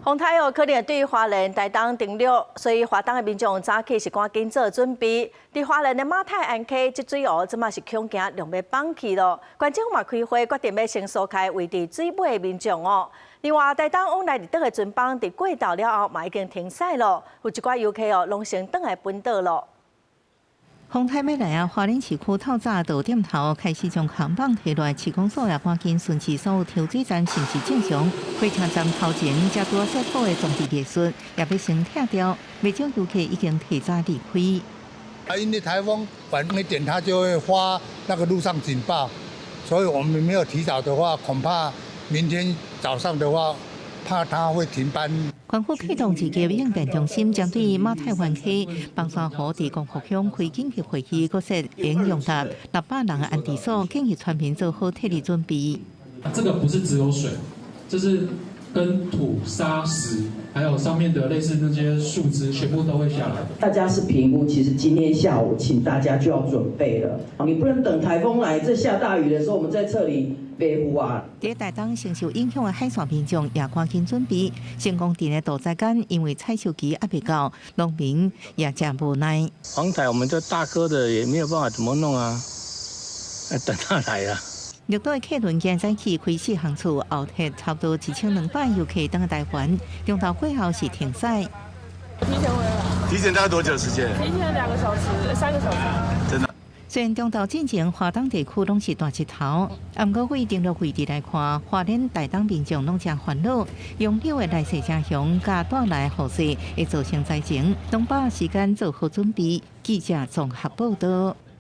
風颱哦，可能對花蓮、台東登陸，所以花東的民眾早起是趕緊做準備。佇花蓮的馬太鞍溪積水湖，這馬是恐驚量欲放去囉。縣政府嘛開會，決定欲先疏開位佇水尾的民眾哦。另外，台東往來綠島的船班佇過晝了後嘛已經停駛囉，有一寡遊客哦，攏先轉來本島囉。風颱欲來啊！花蓮市區透早就點頭開始將扛棒提落來，市公所也趕緊巡視所有抽水站是毋是正常。火車站頭前才拄仔設好的裝備藝術，也欲先拆掉。袂少遊客已經提早離開。啊，因為颱風晚一點，它就會發那個陸上警報，所以我們沒有提早的話，恐怕明天早上的話，怕它會停班。縣府啟動一個應變中心，針對馬太灣溪、枋山湖佇光復鄉開緊急會議，閣設應容納600人的安置所，建議村民做好撤離準備。這個不是只有水，這是跟土、沙、石，還有上面的類似那些樹枝，全部都會下來。大家是評估，其實今天下午請大家就要準備了，你不能等颱風來，這下大雨的時候，我們再撤離。佇台東承受影響的海線民眾也趕緊準備。成功鎮的杜仔間因為採收期猶未到，農民也誠無奈。黃台我們這大顆的也沒有辦法怎麼弄啊，等他來啊。綠島的客輪今早起開四航次，後鐵差不多1200遊客轉來台灣，中晝過後是停駛。提前回來。提前大概多久時間？提前2個小時，3個小時。真的。雖然中晝進前花東地區攏是大日頭，毋過對登陸位置來看，花蓮、台東民眾攏誠煩惱，洋流的來勢誠強，佮帶來雨勢會造成災情，攏把時間做好準備。記者綜合報道。